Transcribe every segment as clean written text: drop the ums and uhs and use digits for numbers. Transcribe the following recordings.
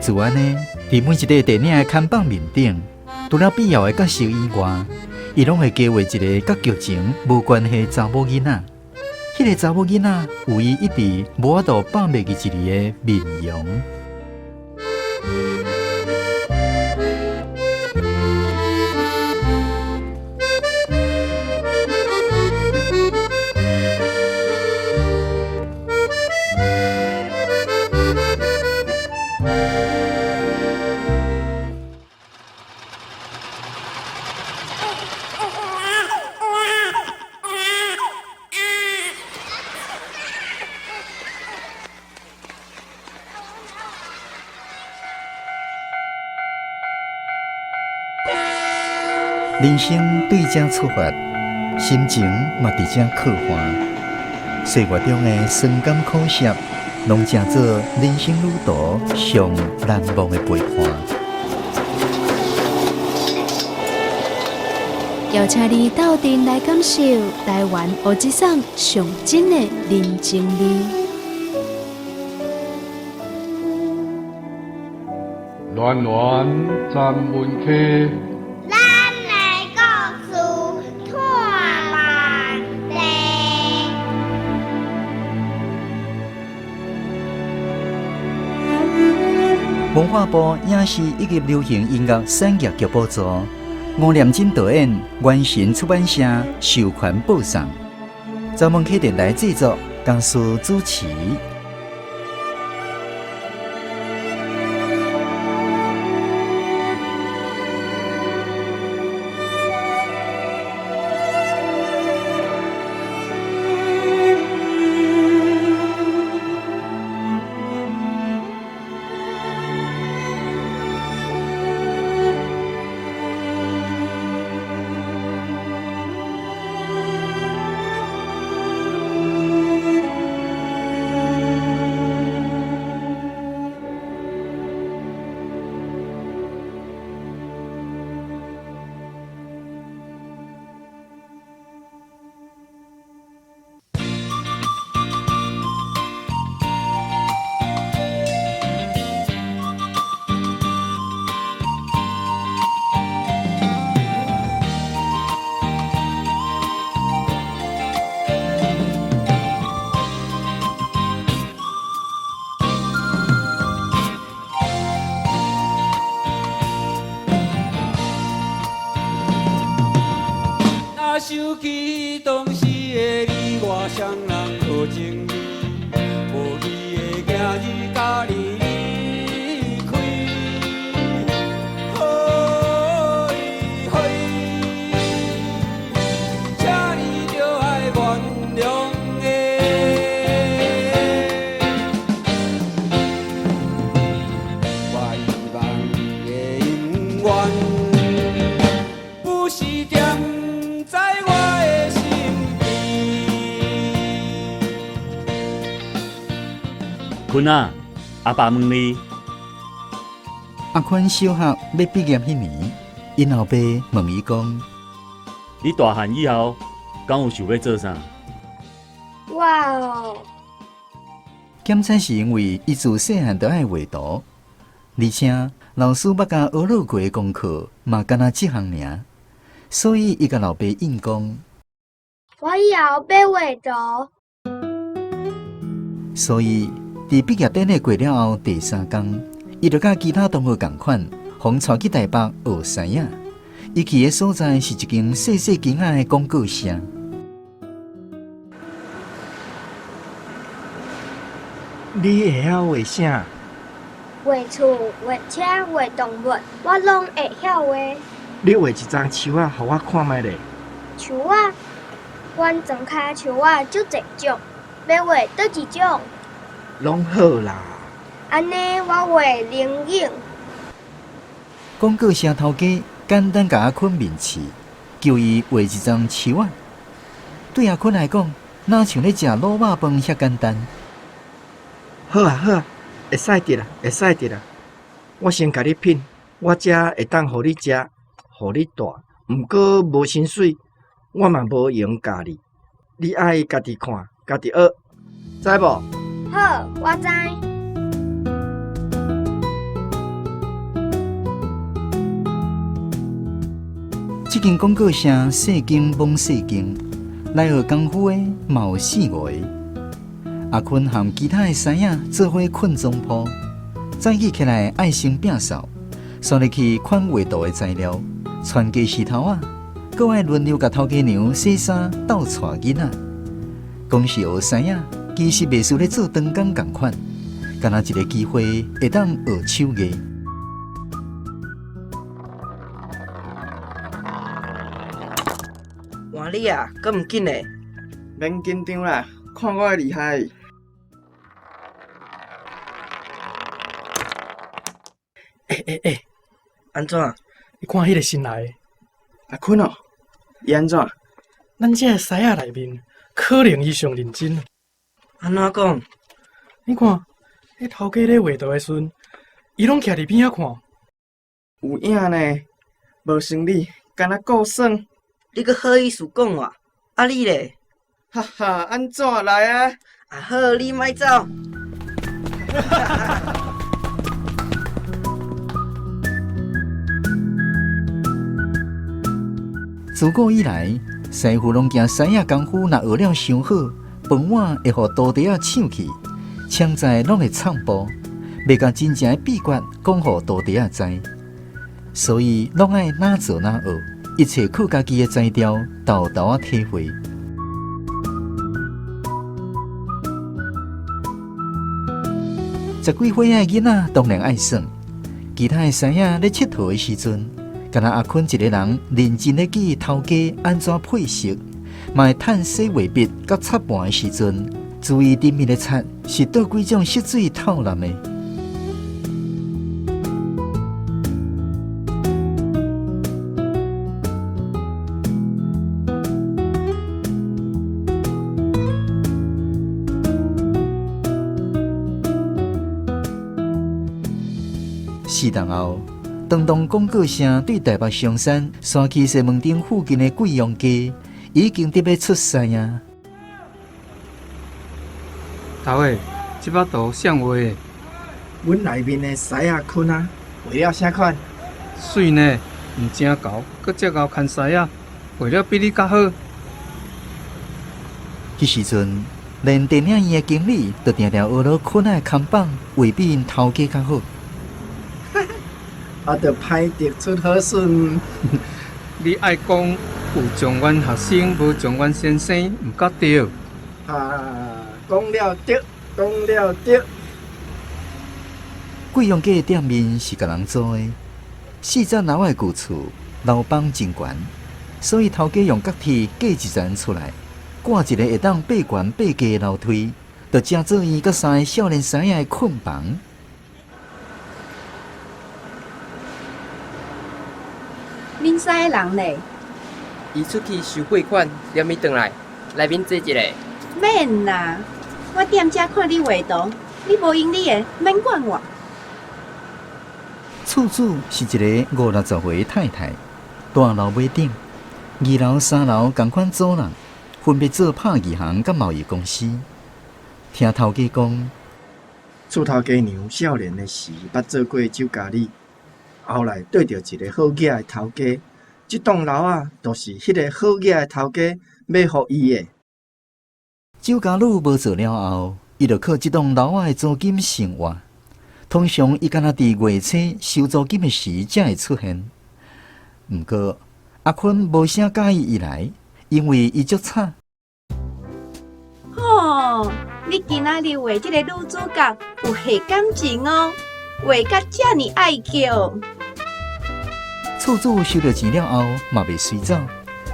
就按呢，佇每一个電影的看板面頂，除了必要的角色以外，伊攏會加畫一个佮劇情無關係查某囡仔。彼个查某囡仔有伊一直無法度放袂記一个面容。人生對這出發，心情嘛佇這刻畫。歲月中的酸甘苦澀，攏成做人生旅途上難忘的陪伴。邀請你鬥陣來感受台灣烏節送上真的人情味。暖暖站文溪。咱的故事托万地。文化部影視以及流行音樂產業局補助，吳念真導演，元神出版社授權播送，朝文溪電台製作，江蘇主持。想起當時的你我，雙人好情意，無意的今日佮你離開。嘿，嘿，請你著愛原諒的。我希望你會永遠不是踮在我的身邊。坤啊，阿爸問你，阿坤小學欲畢業彼年，𪜶老爸問伊講：你大漢以後，敢有想欲做啥？我哦，檢採是因為伊自細漢就愛畫圖，而且老師捌共學落過的功課嘛，敢若這項爾，所以伊共老爸應講：我以後欲畫圖。所以佇畢業典禮過了後第三工，伊就佮其他同學仝款，予𪜶帶去台北學攝影。伊去的所在是一間細細間仔的廣告社。你會曉畫啥？畫厝、畫車、畫動物，我攏會曉畫。你畫一欉樹仔，予我看覓咧。樹仔，阮莊跤樹仔足濟種，欲畫佗一種？攏好啦。按呢，我畫龍井。廣告社頭家簡單共阿坤面試，求伊畫一欉樹仔。對阿坤來講，若像咧食滷肉飯遐簡單。好啊好啊，會使得啦，會使得啦。我先共你品，我遮會當予你食，予你蹛，毋過無薪水，我嘛無閒教你。你愛家己看，家己學，知無？好，我知。這間廣告聲細間罔細間，來學功夫的嘛有四五个。阿坤和其他的師仔做伙睏床鋪，早起起來愛先摒掃，煞入去款畫圖的材料，傳家時頭仔，閣愛輪流共頭家娘洗衫、鬥帶囡仔。講是學師仔，其實袂輸咧做長工仝款，敢若一个機會會當學手藝。換你啊，閣毋緊嘞？免緊張啦，看我的厲害！欸欸欸，按怎？你看彼个新來的阿坤哦，伊按怎？咱這个師仔內面，可能伊上認真。按怎講？你看，彼頭家咧畫圖的時陣，伊攏徛佇邊仔看。有影呢，無生理，敢若顧耍。你閣好意思講我？啊你咧？哈哈，按怎來啊？啊好，你莫走。自古以來，師傅攏驚師仔功夫若學了傷好，飯碗會予徒弟仔搶去，槍在攏會藏步，袂共真正的秘訣講予徒弟仔知，所以攏愛哪做哪學，一切靠家己的才調，沓沓仔體會。十幾歲仔的囡仔當然愛耍，其他的師仔咧𨑨迌的時陣，敢若阿坤一个人認真咧記頭家按怎配色，嘛會趁洗畫筆佮擦盤的時陣，注意頂面的漆是佗幾種色水透濫的。四冬後，當當廣告聲對台北松山山區西門町附近的貴陽街已經得欲出世啊！頭家，這幅圖誰畫的？阮內面的師仔坤啊，畫了啥款？媠呢，毋誠𠢕，閣遮𠢕牽師仔，畫了比你較好。彼時陣，連電影院的經理都定定學落坤仔的看板畫比𪜶頭家較好。啊，著歹得出好順。你愛講有狀元學生，無狀元先生，毋較對。啊，講了對，講了對。貴陽街的店面是共人租的，四層樓的舊厝，樓房真懸，所以頭家用角鐵隔一層出來，掛一個會當爬懸爬低的樓梯，就成做伊佮三个少年師仔的睏房。恁三个人咧？伊出去收尾款，連未轉來，內面坐一下。免啦，我踮遮看你畫圖，你無閒你的，免管我。厝主是一个五六十歲的太太，大樓尾頂，二樓、三樓仝款租人，分別做拍銀行佮貿易公司。聽頭家講，厝頭家娘少年的時，捌做過酒家女。後來對著一个好額的頭家，這棟樓仔就是彼个好額的頭家買予伊的。酒家女無做了後，伊就靠這棟樓仔的租金生活。通常伊敢若佇月初收租金的時才會出現。毋過阿坤無啥佮意伊來，因為伊足吵。吼，你今仔日畫這个女主角有下感情哦，畫甲遮爾愛叫。厝主收著錢了後，嘛袂隨走，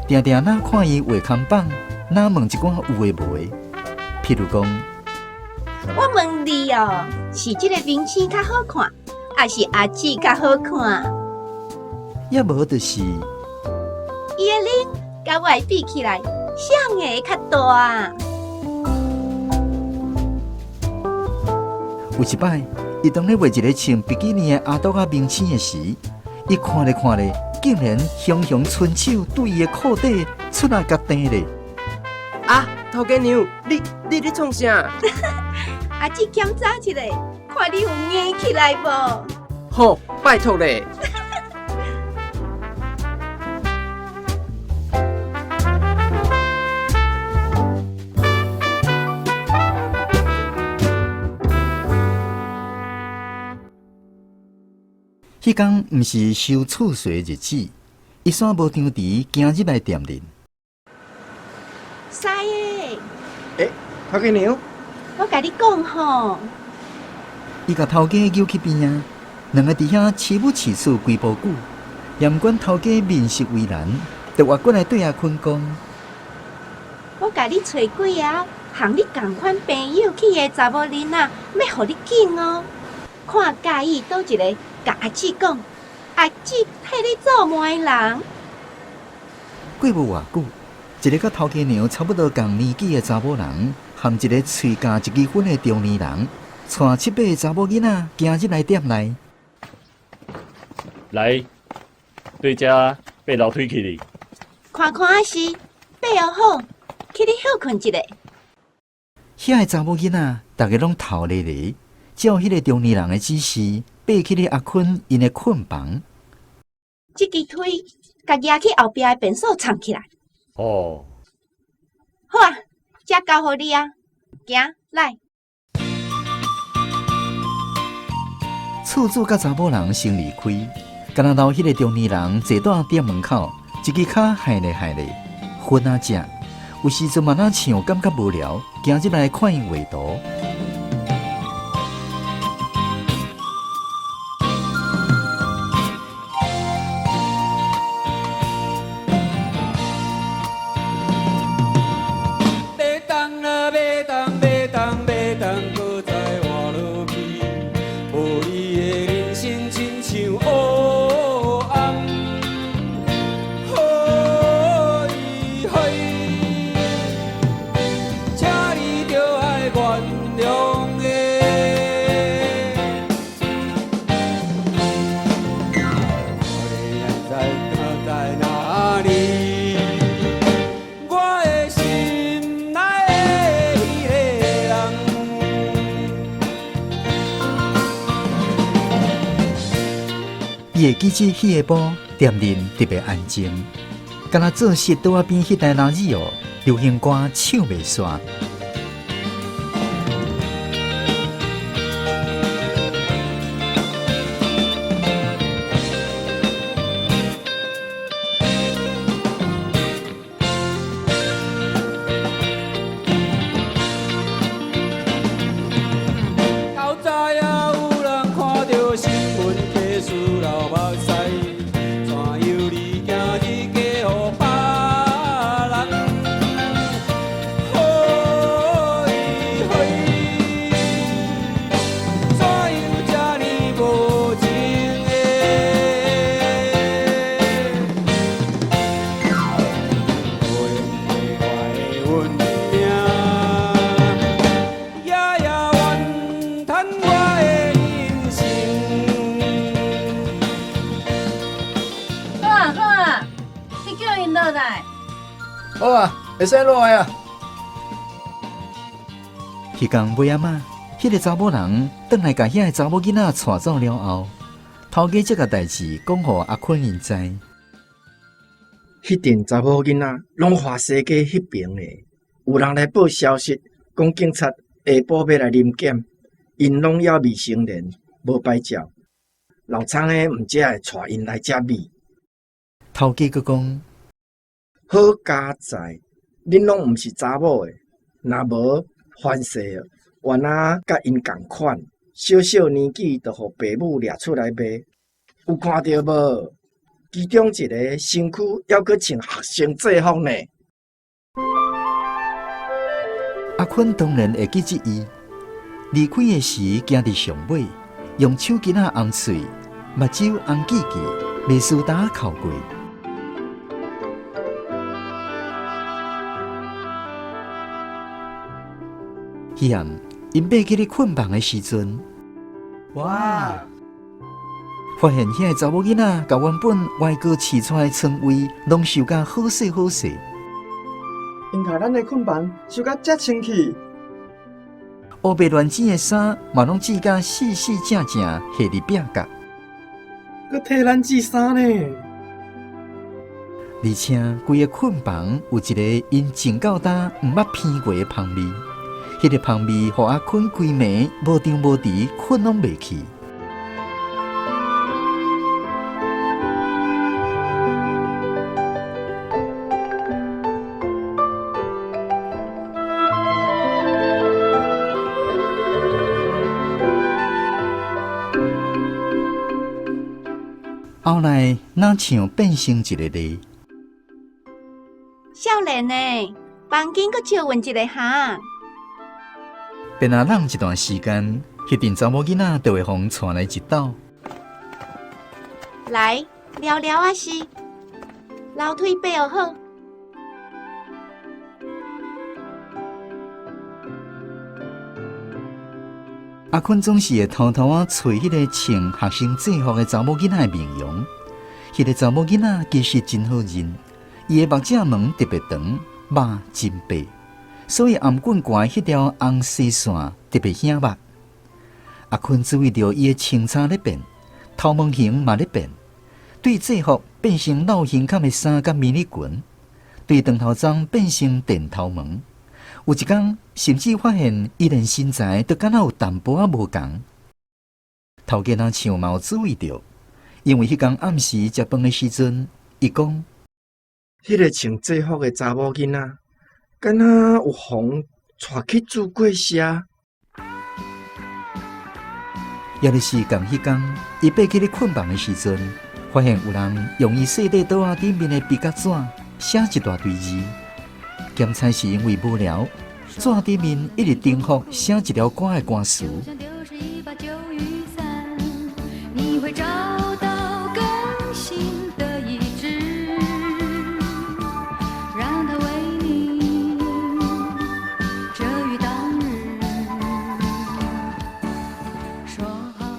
定定若看伊畫看板，若問一寡有的無的，譬如講，我問你哦，是這个明星較好看，抑是阿姊較好看？抑無就是，伊的臉佮我的比起來，誰个較大？有一擺，伊當咧畫一个穿比基尼的阿杜仔明星的時，伊看咧看咧，竟然雄雄伸手對伊的褲底出來共蹬咧。啊，頭家娘，你你咧創啥？阿姊檢查一下，看你有硬起來無？好，拜託咧。彼工毋是收厝稅的日子，伊煞無張持行入來店裡。師的，欸，頭家娘，我共你講吼，伊共頭家揪去邊仔，兩个佇遐飼母飼厝規晡久，也毋管頭家面色為難，就越過來對阿坤講：我共你揣幾个和你仝款朋友去的查某囡仔，欲予你揀哦。看佮意佗一个，共阿姊講，阿姊替你做媒人。過無偌久，一个佮頭家娘差不多仝年紀的查某人，含一个喙咬一支薰的中年人，帶七八个查某囡仔行入來店內。來，對遮爬樓梯去哩。看看仔是，爬予好，去你歇睏一下。遐个查某囡仔，逐个攏頭咧咧，照彼个中年人的指示，爬去咧阿坤𪜶的睏房。這支梯，共夯去後壁的便所藏起來。哦。好啊，遮交予你啊，行來。厝主佮查某人先離開，干焦留彼个中年人坐佇店門口，一支跤害咧害咧，薰仔食。有時陣嘛若像感覺無聊，行入來看𪜶畫圖。伊會記得彼下晡店內特別安靜，敢若做實桌仔邊彼台拉子哦，流行歌唱袂煞。好啊，會使落來啊。彼工尾仔仔，彼个查某人轉來共遐个查某囡仔帶走了後，頭家才共代誌講予阿坤𪜶知。彼陣查某囡仔攏華西街彼爿的，有人來報消息，講警察下晡欲來臨檢，𪜶攏猶未成年，無牌照，老倉的毋才會帶𪜶來遮買。頭家閣講。好佳哉，恁攏毋是查某的，若無凡勢，原來佮𪜶仝款，小小年紀就予爸母掠出來賣，有看著無？其中一个身軀猶閣穿學生制服呢。阿坤當然會記得伊離開的時，行佇上尾，用手巾仔掩喙，目睭紅記記，袂輸焦哭過。彼暗，𪜶爬去咧睏房的時陣，哇！發現遐个查某囡仔，共原本歪過飼出來的床位，攏收甲好勢好勢。𪜶共咱的睏房收甲遮清氣。烏白亂剪的衫嘛，攏折甲四四正正，下佇壁角。閣替咱折衫呢？而且，規个睏房有一个𪜶穿到今毋捌鼻過的芳味，彼个芳味予阿坤規暝無張無弛，睏攏袂去。後來若像變成一个字。少年的，房間閣借阮一个哈。便若等一段時間，彼陣查某囡仔就會予𤆬來一斗。來，聊聊啊是，樓梯爬好。阿坤總是會偷偷仔揣彼个穿學生制服的查某囡仔的面容。彼个查某囡仔其實真好認，伊的目睫毛特別長，肉真白，所以頷頸懸彼條紅細線特別顯目。阿坤注意著伊的穿衫咧變，頭毛型嘛咧變，對制服變成露胸坎的衫佮迷你裙，對長頭鬃變成電頭毛。有一工，甚至發現伊連身材都敢若有淡薄仔無仝。頭家若像嘛有注意著，因為彼工暗時食飯的時陣，伊講：彼个穿制服的查某囡仔，敢若有予𤆬去注過射。抑是仝彼工，伊爬起咧睏房的時陣，發現有人用伊細塊桌仔頂面的筆佮紙寫一大堆字。兼差是因為無聊，紙頂面一直重複寫一條歌的歌詞。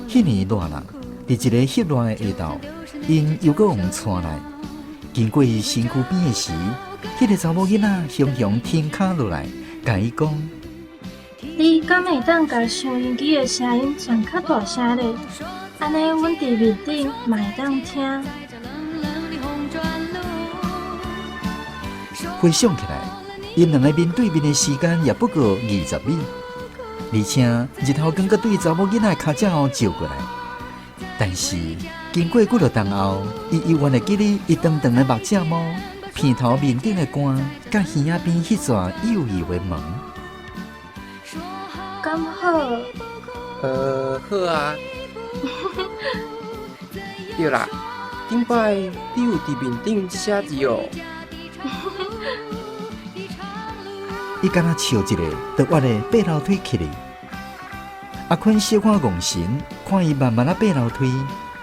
彼年熱人，佇一个翕熱的下晝，𪜶又閣予𤆬來，經過伊身軀邊的時，彼个查某囡仔雄雄天跤落來，共伊講：你敢會當共收音機的聲音轉較大聲咧？按呢，阮佇面頂嘛會當聽。回想起來，𪜶兩个面對面的時間也不過20秒，而且日頭光閣對查某囡仔的跤脊後照過來。但是經過幾落冬後，伊猶原會記得伊長長的目睫毛、鼻頭面頂的汗，佮耳仔邊彼撮幼幼的毛。敢好？好啊。對啦，頂擺你有佇面頂寫字哦。伊敢若笑一下，就倚咧爬樓梯去咧。阿坤小可戇神，看伊慢慢仔爬樓梯，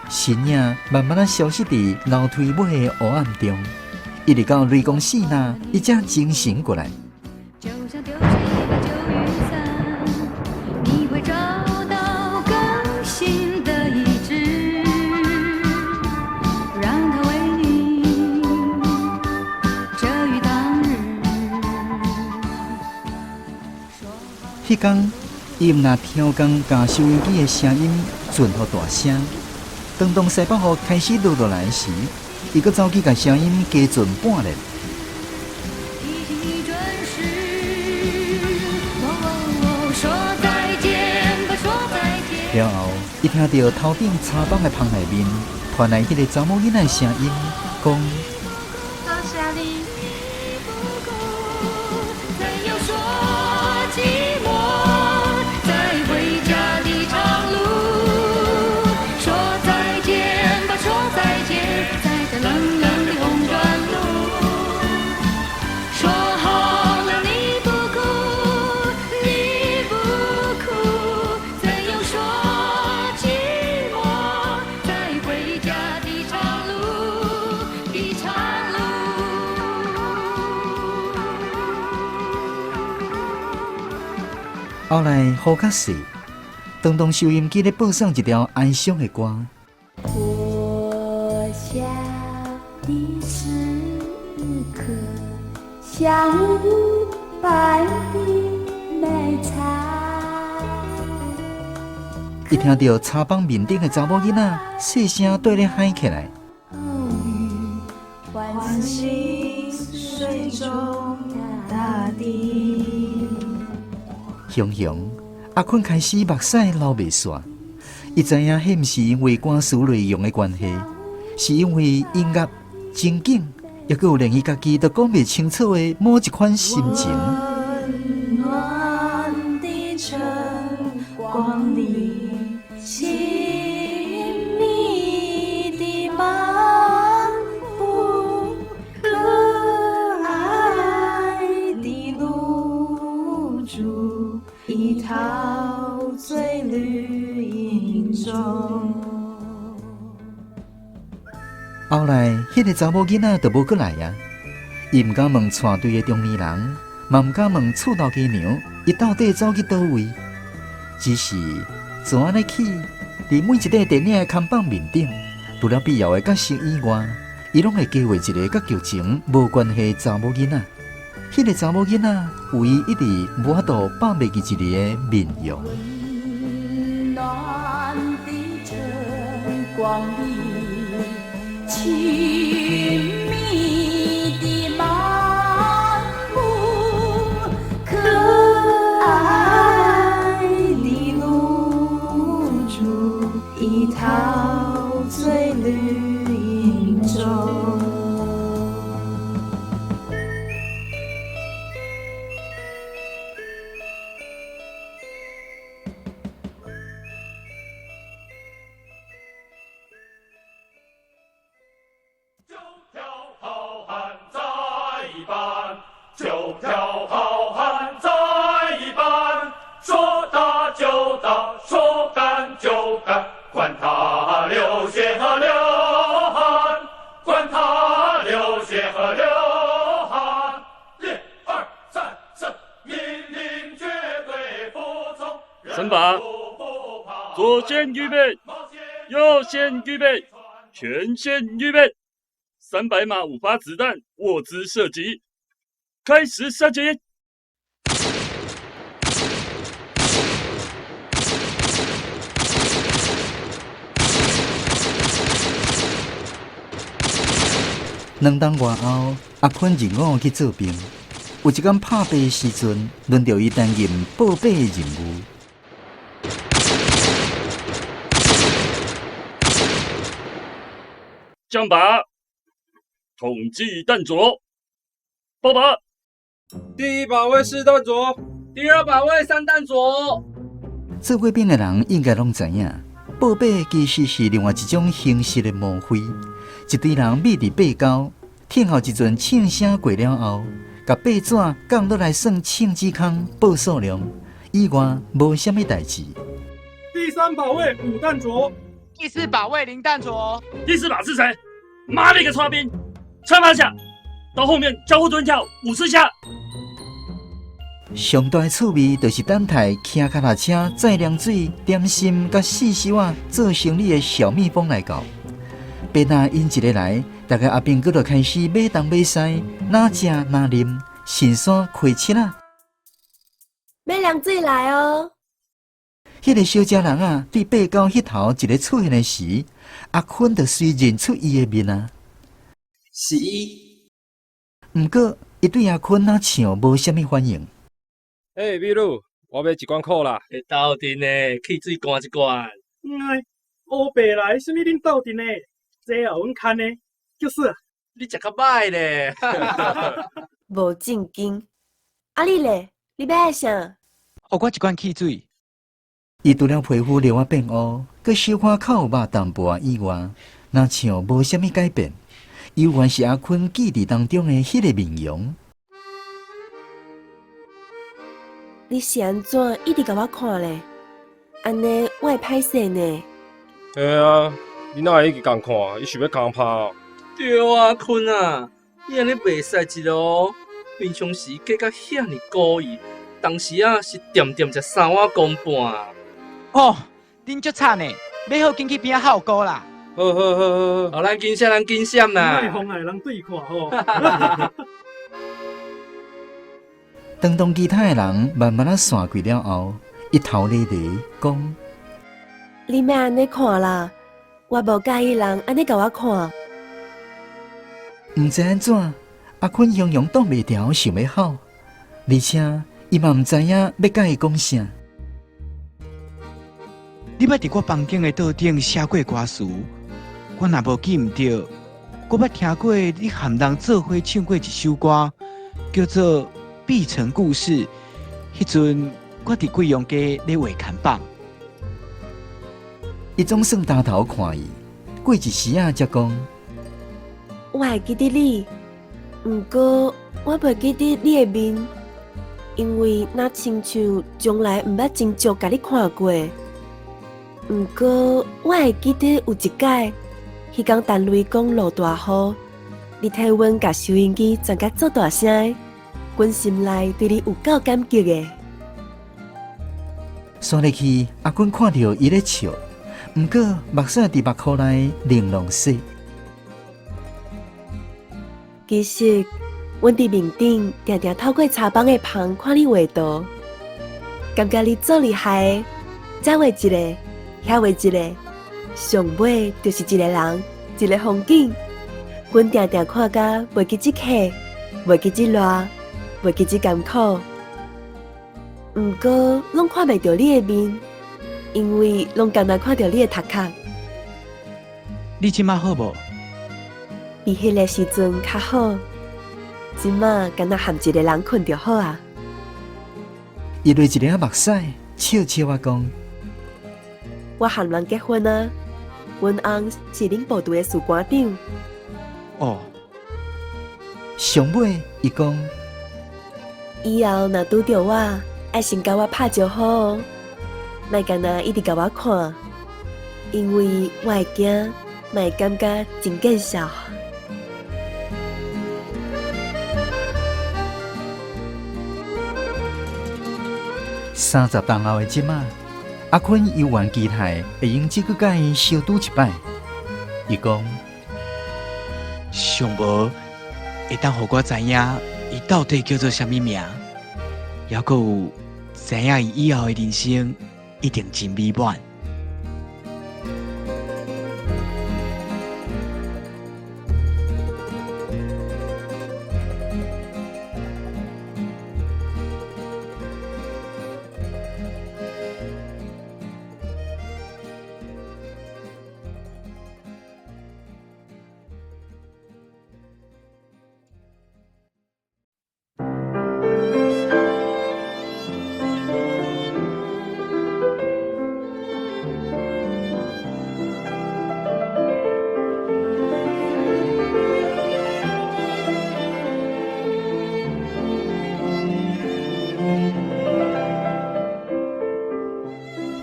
身影慢慢仔消失佇樓梯尾的黑暗中。一直到雷公四若，伊才精神過來。彼工，伊毋若挑工共收音機的聲音轉予大聲，當西北雨開始落落來時，伊閣走去共聲音加盡半咧。了後，伊聽著頭頂柴房的棚內面傳來彼个查某囡仔的聲音，講：多謝你。後來雨較細，當收音機咧播送一條哀傷的歌。我想你時刻像霧般的美殘。伊聽著柴房面頂的查某囡仔細聲對咧喊起來。喚醒水中大地。雄雄，阿坤開始目屎流袂煞。伊知影，彼毋是因為歌詞內容的關係，是因為音樂、情景，抑閣有連伊家己都講袂清楚的某一款心情。溫暖的晨光裡，親密的夢。綠蔭中。後來，彼個查某囡仔就無閣來啊！伊毋敢問帶隊的中年人，嘛毋敢問厝頭家娘，伊到底走去佗位？只是自按呢起，佇每一塊電影的看板面頂，除了必要的角色以外，伊攏會加畫一个佮劇情無關係的查某囡仔。彼個查某囡仔有伊一直無法度放袂記一个面容。溫暖的晨光裡，親密的漫步，可愛的露珠，已陶醉綠蔭中。九條好漢在一班，說打就打，說幹就幹，管他流血和流汗，管他流血和流汗。一二三四，命令絕對服從。三把，左線預備，右線預備，全線預備，300碼5發子彈，卧姿射擊。開始射擊。兩冬外後，阿坤入伍去做兵。有一工拍靶的時陣，輪著伊擔任報靶的任務。將靶，統計彈著，報靶。第一把位四彈著，第二把位三彈著。做過兵的人應該攏知影，報靶其實是另外一種形式的摸灰。一堆人覕佇馬溝，聽候一陣槍聲過了後，共靶紙降落來算槍支空報數量，以外無啥物代誌。第三把位五彈著，第四把位零彈著。第四把是誰？媽了個剉兵！槍放下，到後面交互蹲跳50下。上大的趣味就是等待騎腳踏車載涼水、點心佮四收仔做生理的小蜜蜂來到。別若𪜶一个來，大家阿兵哥就開始買東買西，哪食哪啉，順紲開七仔。買涼水來哦！彼個小食人仔，佇馬溝彼頭一个出現的時，阿坤就隨認出伊的面啊。是伊。毋過，伊對阿坤若像無啥物反應。欸，美女，我欲一罐可樂。會鬥陣的，汽水乾一罐。哎，烏白來，啥物恁鬥陣的？這也有阮牽的，就是。你食較歹咧。無正經。啊你咧？你欲愛啥？予我一罐汽水。伊除了皮膚略仔變烏，閣小可較有肉淡薄仔以外，若像無啥物改變。猶原是阿坤記憶當中的彼个面容。你是按怎一直共我看咧？按呢我會歹勢呢。嘿啊，你哪會一直共看？伊想欲共拍哦？對啊，坤啊，你按呢袂使一哦。平常時計較遐爾古意，當時啊是恬恬食3碗公半。哦，恁足慘的，欲好緊去邊仔號歌啦。好好好好好，咱緊閃，咱緊閃啦。莫妨礙人對看吼。當當其他的人慢慢仔散開了後，伊頭咧咧講：你莫按呢看啦，我無佮意人按呢共我看。毋知按怎，阿坤雄雄擋袂牢，想欲吼，而且伊嘛毋知影欲共伊講啥。你捌佇我房間的桌頂寫過歌詞，我若無記毋著，我捌聽過你和人做伙唱過一首歌，叫做《碧城故事》。彼陣我佇貴陽街咧畫看板。伊總算擔頭看伊，過一時仔才講：我會記得你，毋過我袂記得你的面，因為若親像從來毋捌真足共你看過。毋過我會記得有一擺，彼工陳雷公落大雨，你替阮共收音機轉甲足大聲，阮心內對你有夠感激的。煞落去，阿坤看著伊咧笑，毋過目屎佇目箍內玲瑯說。其實，阮佇面頂定定透過柴房的棚看你畫圖，感覺你足厲害的，這畫一個，遐畫一個，上尾就是一個人，一個風景。阮定定看甲袂記這客，袂記這熱，袂記這艱苦。毋過，攏看袂著你的面，因為攏干焦看著你的頭殼。你這馬好無？比彼个時陣較好，這馬敢若和一個人睏就好啊。伊流一下目屎，笑笑仔講：我和人結婚啊，阮翁是恁部隊的士官長。哦。上尾伊講：以後若拄著我，愛先共我拍招呼哦，莫干焦一直共我看，因為我會驚，嘛會感覺真見笑。30冬後的這馬，阿坤猶原期待會用這句共伊相拄一擺。伊講：上無會當予我知影，伊到底叫做啥物名，猶閣有知影伊以後的人生一定真美滿。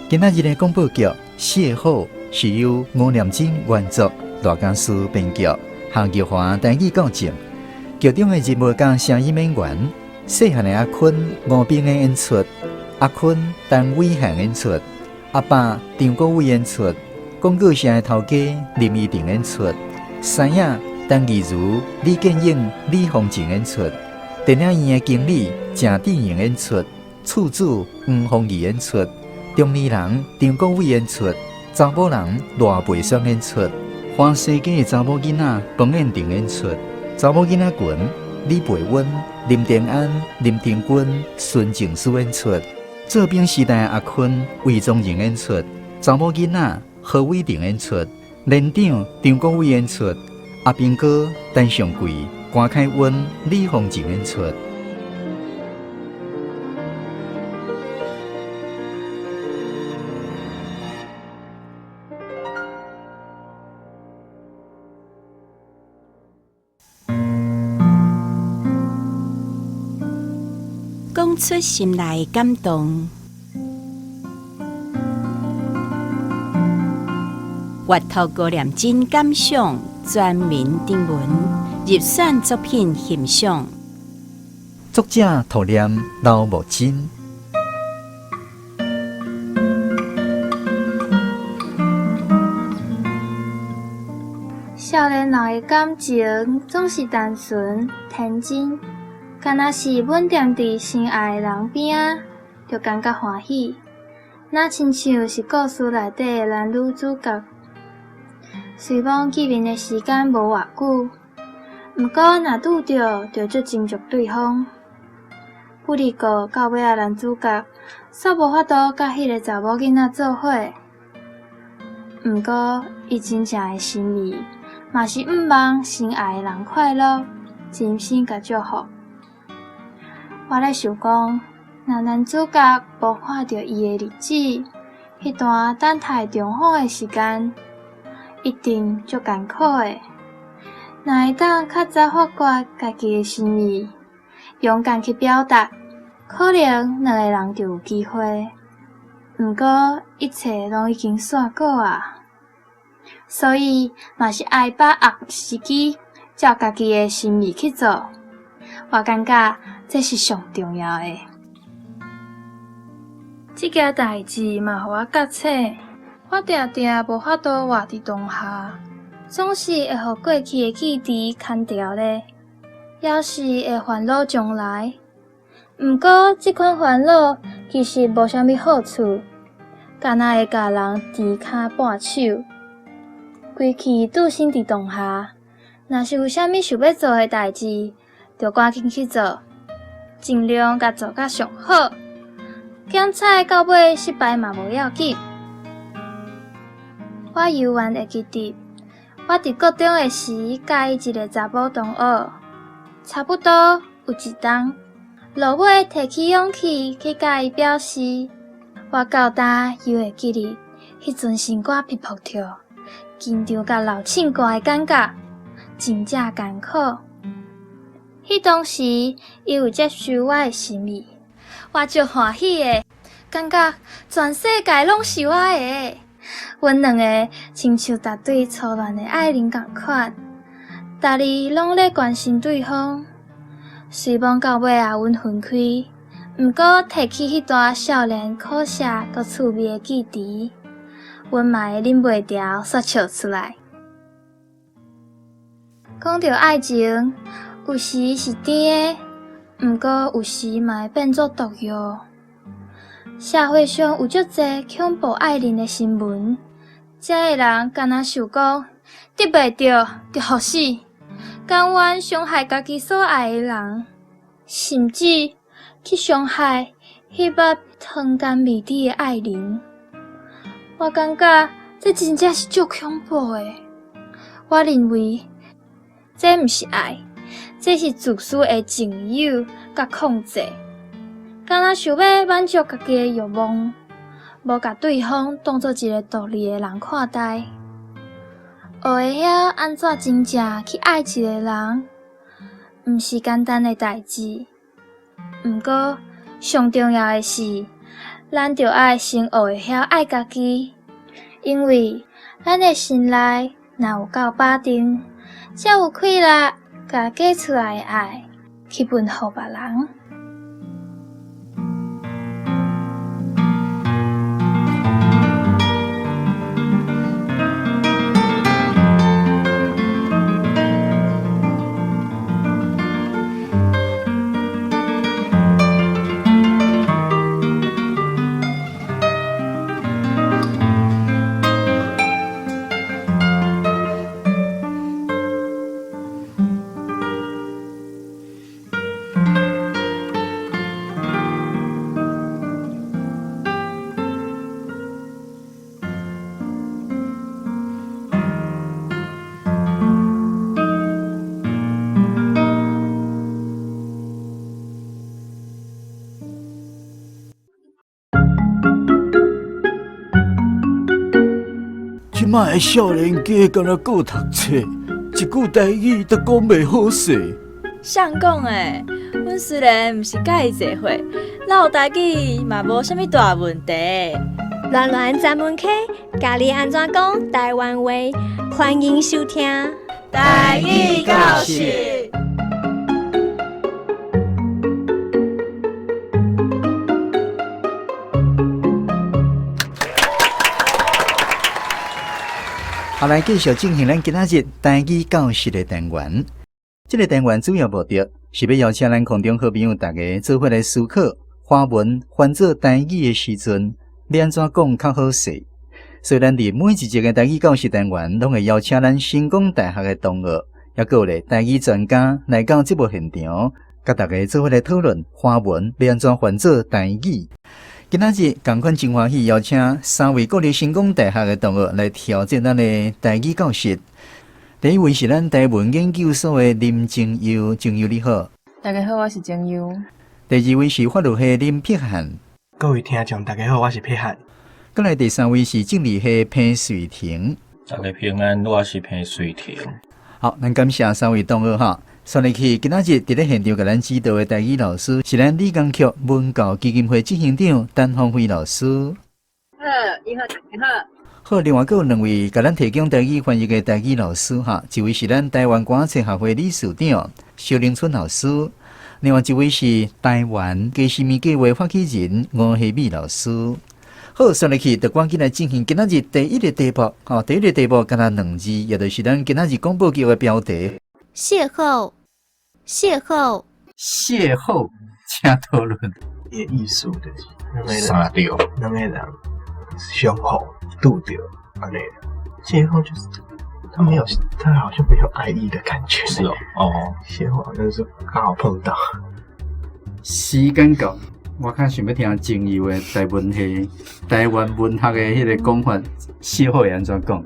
今仔日的廣播劇《邂逅》是由吳念真原作，賴家書編劇，夏玉華台語教正。劇中的人物佮聲音演員，細漢的阿坤吳冰的演出，阿坤陳偉漢演出，阿爸張國偉演出，廣告社的頭家林依婷演出，師影陳義如、李建勇、李鳳靜演出，電影院的經理鄭志穎演出，厝主黃鳳儀演出。中年人張國偉演出，查某人賴培雙演出，歡西家的查某囡仔彭燕婷演出，查某囡仔群李培溫、林定安、林廷君、孫靜書演出，做兵時代阿坤魏宗仁演出，查某囡仔何偉霆演出，連長張國偉演出，阿兵哥陳尚貴、關凱溫、李鳳靜演出。講出心內的感動，閱讀高念真感想，全民徵文入選作品欣賞。作者塗念劉木真。少年人的感情總是單純天真，敢若是穩踮佇心愛的人邊仔，就感覺歡喜。若親像是故事內底的男女主角。雖罔見面的時間無偌久，毋過若拄著，就足珍惜對方。不離過到尾仔，男主角煞無法度佮彼个查某囡仔做伙。毋過伊真正的心意，嘛是向望心愛的人快樂，真心共祝福。我咧想講，若男主角無看著伊的日子，彼段等待重逢的時間，一定足艱苦的。若會當較早發覺家己的心意，勇敢去表達，可能兩个人就有機會。毋毋过一切攏已經煞過啊，所以嘛是愛把握時機，照家己的心意去做。我感覺這是上重要的。這件代誌嘛，予我覺醒，我定定無法度活佇當下，總是會予過去的記憶牽牢咧，猶是會煩惱將來。毋過，這款煩惱其實無啥物好處，敢若會共人甜跤絆手。規氣置身佇當下，若是有啥物想欲做的代誌，就趕緊去做，盡量共做甲上好。檢採到尾失敗嘛無要緊。我猶原會記得，我佇國中的時，佮意一个查某同學，差不多有一冬，落尾提起勇氣去佮伊表示，我到今猶會記得，彼陣心肝噗噗跳，緊張佮流凊汗的感覺，真正艱苦。彼當時，伊有接受我的心意，我足歡喜的，感覺全世界攏是我的。阮兩个親像逐對初戀的愛人仝款，逐日攏咧關心對方。雖罔到尾仔阮分開，毋過提起彼段少年可惜閣趣味的記憶，阮嘛會忍袂牢煞笑出來。講著愛情，有時是甜的，毋過有時嘛會變做毒藥。社會上有足濟恐怖愛人的新聞，這的人敢若想講得袂著就予死，甘願傷害家己所愛的人，甚至去傷害彼捌糖甘蜜酯的愛人。我感覺這真正是足恐怖的。我認為這毋是愛，這是自私的佔有佮控制。敢若想欲滿足家己的欲望，無共對方當做一个獨立的人看待。學會曉按怎真正去愛一个人，毋是簡單的代誌。毋過上重要的是，咱著愛先學會曉愛家己，因為咱的心內若有夠把定，才有氣力共假出來的愛去分予別人。這擺的少年家敢若閣讀冊，一句台語都講袂好勢。誰講的？阮雖然毋是佮伊濟歲，落台語嘛無啥物大問題。巒巒專門課，教你按怎講台灣話，歡迎收聽。台語教室。好，來繼續進行咱今仔日台語教室的單元。這个單元主要目的是欲邀請咱空中好朋友大家做伙來思考，華文翻做台語的時陣，欲按怎講較好勢。所以咱佇每一集的台語教室單元，攏會邀請咱成功大學的同學，抑閣有咧台語專家來到節目現場，佮大家做伙來討論華文欲按怎翻做台語。今仔日仝款真歡喜邀請三位國立成功大學的同學來挑戰咱的台語教室。第一位是咱台文研究所的林靜悠，靜悠你好。大家好，我是靜悠。第二位是法律系林柏翰。各位聽眾大家好，我是柏翰。閣來第三位是政治系彭瑞婷。大家平安，我是彭瑞婷。好，咱感謝三位同學哈。煞落去，今仔日佇咧現場共咱指導的台語老師是咱李江曲文教基金會執行長陳芳輝老師。好，你好，大家好。好，另外閣有兩位共咱提供台語翻譯的台語老師哈，一位是咱台灣歌仔戲學會理事長蕭玲春老師，另外一位是台灣家私物計畫發起人吳希美老師。好，煞落去就趕緊來進行今仔日第一个題目，吼，第一个題目敢若兩字，也就是咱今仔日廣播劇的標題。邂逅，邂逅，邂逅，請討論。伊的意思就是兩个人，相著兩个人相互拄著按呢。邂逅就是他沒有，他好像沒有愛意的感覺。是哦，哦，邂逅好像是剛好碰到。時間到，我較想欲聽精油的台文系、台灣文學的彼个講法，邂逅會按怎講？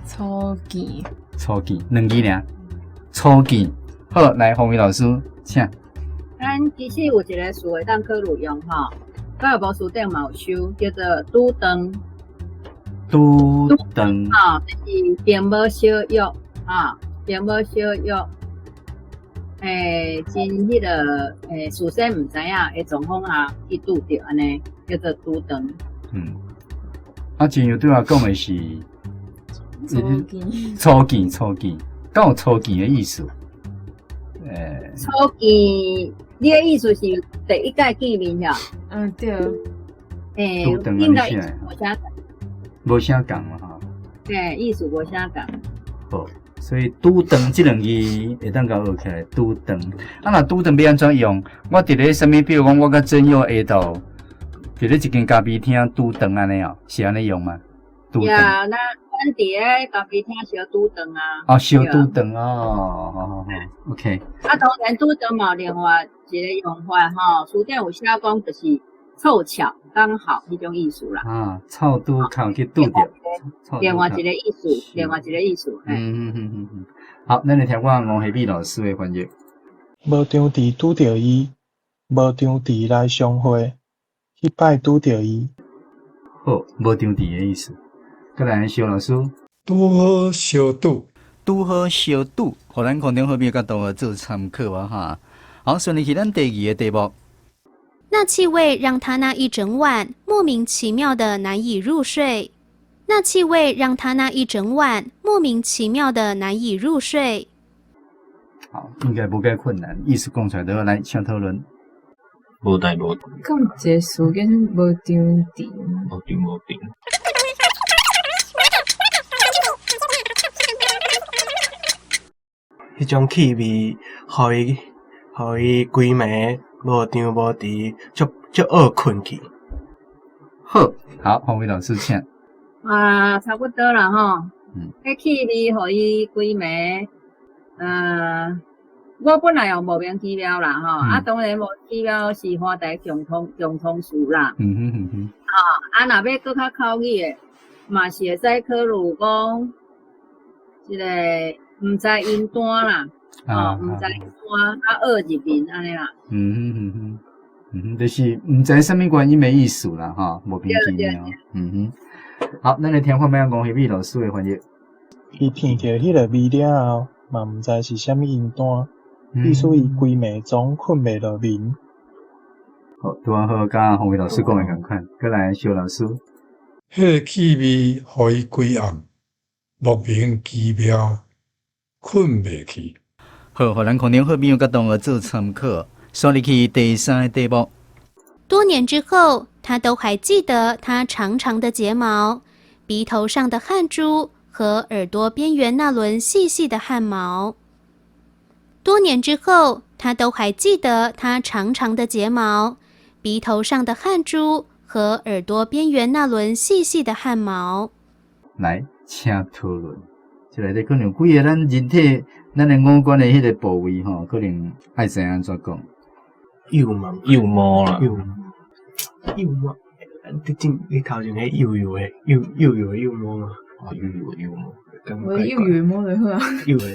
初見。初見，兩字爾。初見，好，來，馮偉老師，請。咱其實有一个詞會當考慮用吼，教育部辭典嘛有收，叫做拄長。拄長。吼，就是並無相約，吼，並無相約。真彼个事先毋知影的狀況下去拄著按呢，叫做拄長。啊，真有對我講的是初見，初見，初見，敢有初見的意思？初見，你的意思是第一擺見面呀？嗯，對。應該意思無啥仝。無啥仝嘛吼。意思無啥仝。好，所以拄長這兩字會當共學起來。拄長，啊，若拄長欲按怎用？我佇咧啥物？比如講，我佮真友下晝佇咧一間咖啡廳拄長按呢哦，是按呢用嗎？拄長。呀，那阮佇咧咖啡廳相拄長啊。哦，相拄長哦，好好好，OK。啊，當然拄長嘛有另外一個用法吼，書頂有寫講就是湊巧剛好彼種意思啦。啊，湊拄巧去拄著。另外一個意思，另外一個意思。好，咱來聽我吳希美老師的翻譯。無場地拄著伊，無場地來相會，彼擺拄著伊。好，無場地的意思。閣來蕭老師。拄好相拄，拄好相拄，予咱空中好朋友佮同學做參考啊哈。好，順利去咱第二个題目。那氣味讓他那一整晚莫名其妙的難以入睡。那氣味讓他那一整晚莫名其妙的難以入睡。好，應該無介困難，意思講出來就好，來，請討論。無代無。敢有一个詞叫無場地？無場無地。彼種氣味，予伊規暝無場無佇，足足僫睏去。好，好，黃偉老師請。啊，差不多啦吼。彼氣味予伊規暝，我本來用莫名其妙啦吼，啊，當然莫名其妙是歡台共通詞啦。啊，若欲閣較口語的，嘛是會使考慮講，這个毋知音單啦，哦，毋知音單，啊，僫入眠按呢啦。就是毋知啥物原因的意思啦，吼，莫名其妙。好，咱來聽看覓吳希美老師的翻譯。伊聞著彼个味了後，嘛毋知是啥物音單，意思伊規暝總睏袂落眠。好，拄仔好，佮洪偉老師講的仝款，閣來蕭老師。彼个氣味予伊規暗莫名其妙睏袂去。好，予咱空中好朋友佮同學做參考。煞入去第三个題目。多年之後，他都還記得他長長的睫毛、鼻頭上的汗珠和耳朵邊緣那輪細細的汗毛。多年之後，他都還記得他長長的睫毛、鼻頭上的汗珠和耳朵邊緣那輪細細的汗毛。來，請討論。這內底可能有幾个咱人體、咱的五官的彼个部位吼，可能愛知按怎講。幼毛，幼毛啦，幼幼毛，你前你頭前彼幼幼的幼幼幼的幼毛嗎？哦，幼幼的幼毛，無幼幼的毛就好啊。幼的。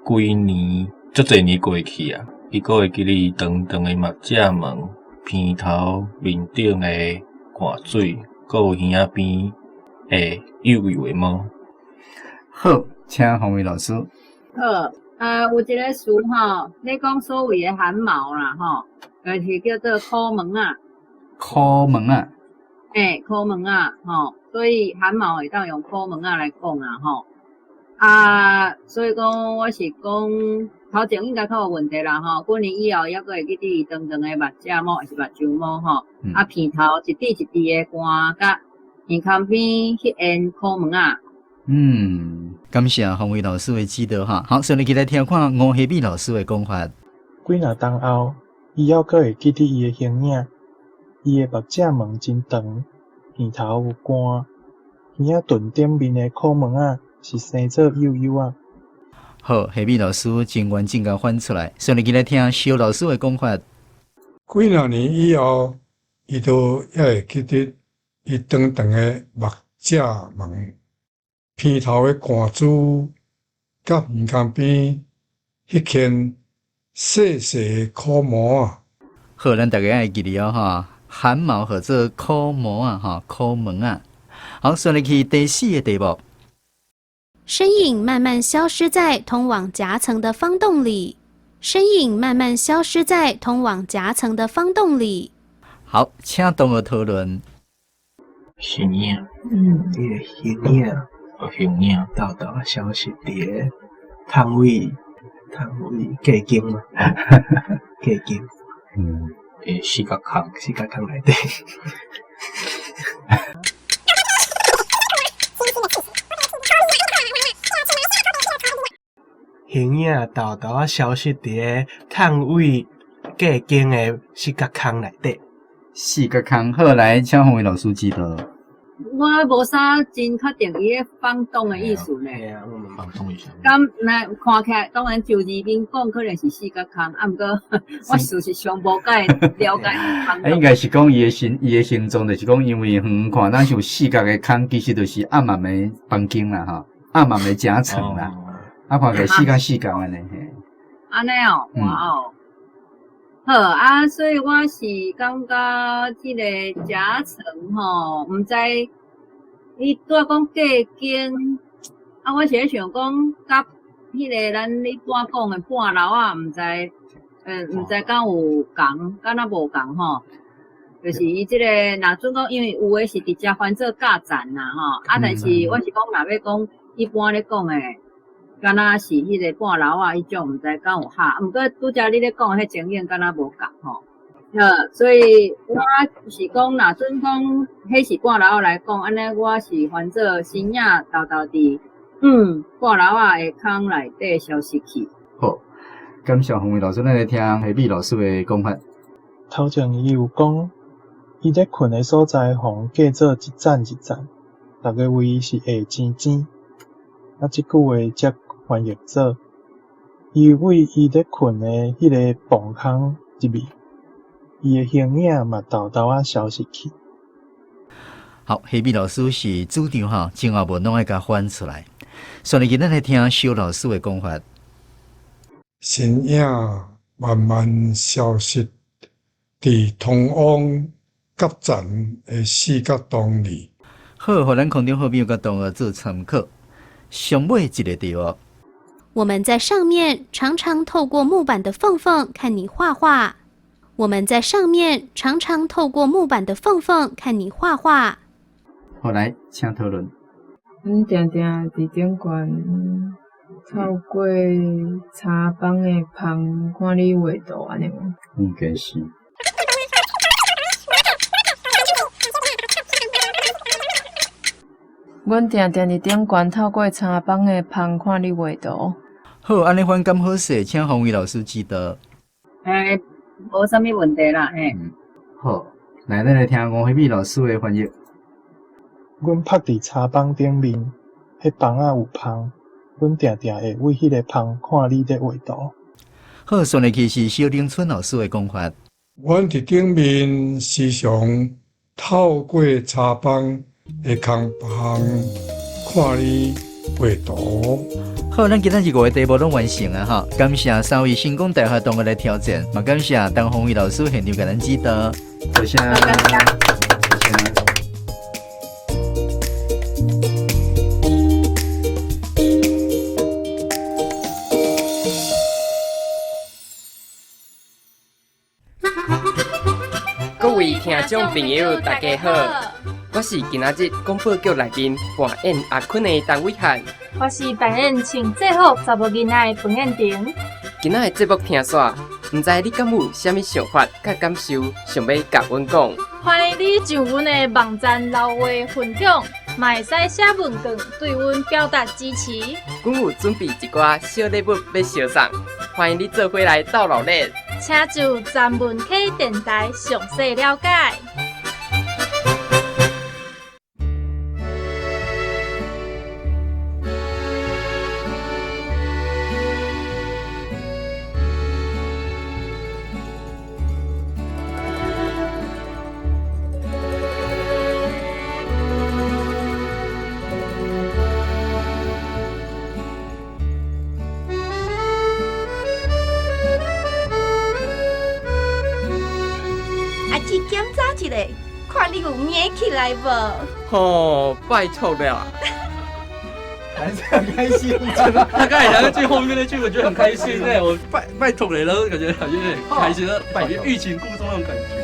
規年足濟年過去啊，伊閣會記得長長的目睫毛、鼻頭面頂的汗水，閣有耳仔邊的幼幼的毛。好，請洪偉老師。好，有一个词吼，咧讲所谓的汗毛啦，吼，就是叫做苦毛仔。苦毛仔。欸，苦毛仔，吼，所以汗毛会当用苦毛仔来讲啊，吼。啊，所以讲我是讲头前应该较有问题啦，吼。几年以后犹阁会记得长长的目睫毛，还是目睭毛，吼。啊，鼻头一滴一滴的汗，佮耳孔边彼缘苦毛仔。感谢洪伟老师的指导哈。好，所以你来听看吴希美老师的讲法。几若冬后，伊犹阁会记得伊的形影，伊的目睫毛真长，鼻头有汗，耳仔唇顶面的苦毛仔是生做幼幼仔。好，希美老师真完整共翻出来，所以你来听萧老师的讲法。几若年以后，伊都犹会记得伊长长的目睫毛。鼻头的汗珠，佮耳孔边彼圈细细的苦毛仔。好，咱大家爱记得哦，哈，汗毛号做苦毛仔，哈，苦毛仔。好，所以去第四个题目。身影慢慢消失在通往夹层的方洞里。身影慢慢消失在通往夹层的方洞里。好，请同学讨论。身影，伊的形影。形影沓沓消失伫个窗位，窗位隔间嘛，隔间。四角空，四角空内底。形影沓沓消失伫个窗位隔间的四角空内底。四角空，好，来，请洪伟老师指导。我无啥真确定伊个放洞的意思呢。放洞一下。敢那看起来，当然就字面讲，可能是四角空，啊，毋过我事实上无介了解。应该是讲伊的形，伊的形状，就是讲因为远看咱是有四角的空，其实就是暗暗的房间啦，吼，暗暗的夹层啦，啊，看起来四角四角按呢。按呢哦，哇哦。好啊，所以我是感觉这个夹层吼，毋知你拄仔讲隔间，啊，我是咧想讲，佮彼个咱一般讲的半楼仔，毋知，毋知敢有仝，敢若无仝吼。就是伊这个，若准讲，因为有的是直接翻做架站啦吼，啊，但是我是讲，若欲讲一般咧讲的。敢若是彼个半楼仔彼种，毋知敢有合。毋过拄才你咧讲彼情形，敢若无仝吼。所以我是讲，若准讲彼是半楼仔来讲，按呢我是翻做身影沓沓伫半楼仔的空内底消失去。好，感谢洪伟老师，咱来听希美老师的讲法。头前伊有讲，伊咧睏的所在，予人隔做一层一层，逐个位是下尖尖。啊，这句话则翻译做，伊为伊咧睏的彼个磅空入去，伊的形影嘛沓沓仔消失去。好，希美老师是主张吼，前后文拢爱共翻出来。所以今咱来听萧老师的讲法。身影慢慢消失伫通往夹层的四角洞里。好，予咱空中好朋友佮同学做参考。上尾一个题目。我们在上面常常透过木板的缝缝看你画画。我们在上面常常透过木板的缝缝看你画画。好，来，请讨论。阮定定伫顶悬透过柴房的縫看你画图，按呢无？应该是。阮定定伫顶悬透过柴房的縫看你画图。好，按呢翻敢好势，请洪伟老师指导。无啥物问题啦，嘿。好，来，咱来听吴希美老师的翻译。阮趴伫柴房顶面，彼房仔有縫，阮定定会为彼个縫看你咧画图。好，上来去是萧玲春老师的讲法。阮伫顶面时常透过柴房的空缝看你画图。好，咱今仔日五个题目拢完成啊！哈，感谢三位成功大学同学来挑战，嘛感谢陈宏伟老师现场共咱指导，多谢。多谢。位聽眾朋友，大家好，我是今仔日廣播劇內面扮演阿坤的陳偉漢。我是扮演穿制服查某囡仔的彭燕婷。今仔的節目聽煞，毋知你敢有啥物想法佮感受，想欲共阮講？歡迎你上阮的網站留話分享，嘛會使寫文件對阮表達支持。阮有準備一寡小禮物欲相送，歡迎你做伙來鬥鬧熱。請就專門溪電台詳細了解。查一下，看你有免起來無？吼，拜託了。還是很開心。他剛才講最後面那句，我覺得很開心欸。我拜託你了，感覺好像有點開心，拜欲擒故縱那種感覺。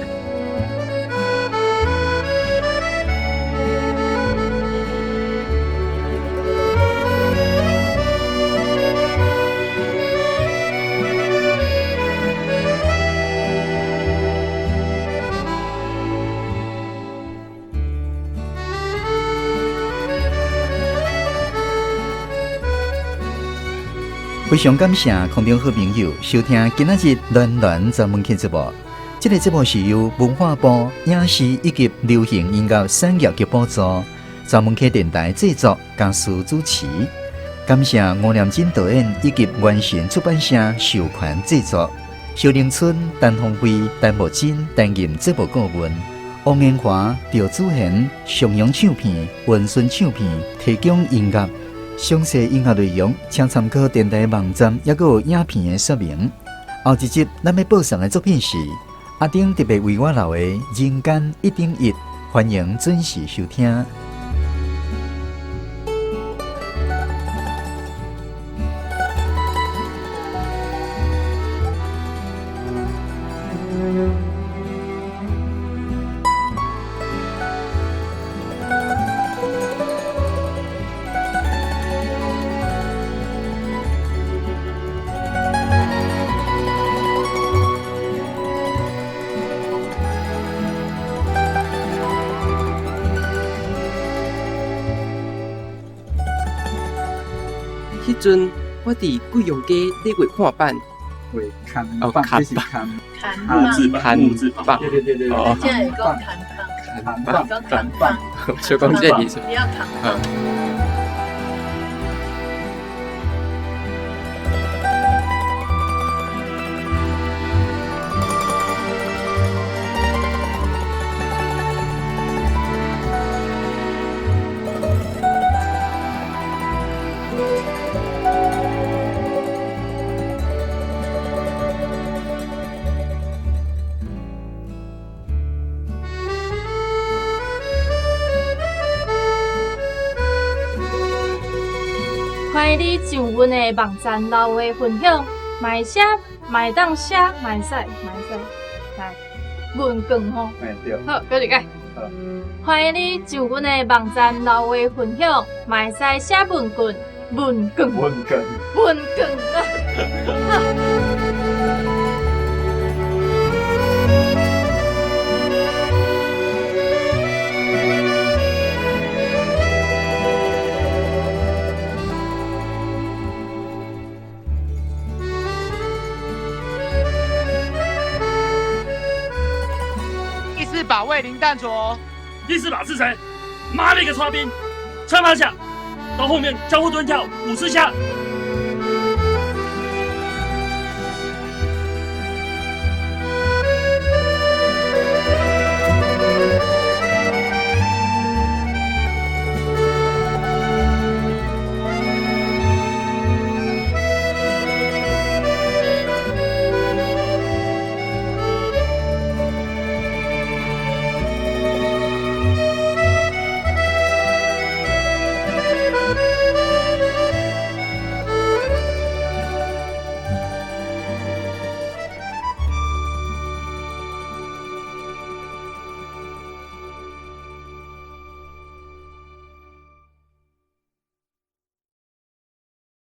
非常感謝空中好朋友收聽今仔日暖暖專門劇節目。這個節目是由文化部影視以及流行音樂產業局補助，專門劇電台製作，嘉書主持。感謝吳念真導演以及完成出版社授權製作。蕭玲春、陳鳳飛、陳木真擔任節目顧問，王延華、趙子賢、上揚唱片、文順唱片提供音樂。詳細音樂內容，請參考電台網站，抑閣有影片的說明。後一集咱欲播送的作品是阿丁特別為我留的《人間一點一》，歡迎準時收聽。彼陣我佇貴陽街咧畫看板，畫看板，這是看看板，對對對對，哦，這會講看板，看板，小講這個意思。不要看板。歡迎你上阮的網站留話分享，嘛會寫，嘛會當寫，嘛會使，嘛會使來文卷吼。對。好，閣一擺。歡迎你上阮的網站留話分享，嘛會使寫文卷，文卷，文卷，文卷啊！第四把位林淡卓，第四把是誰？媽了個剉冰！槍法響，到後面交互蹲跳5次下。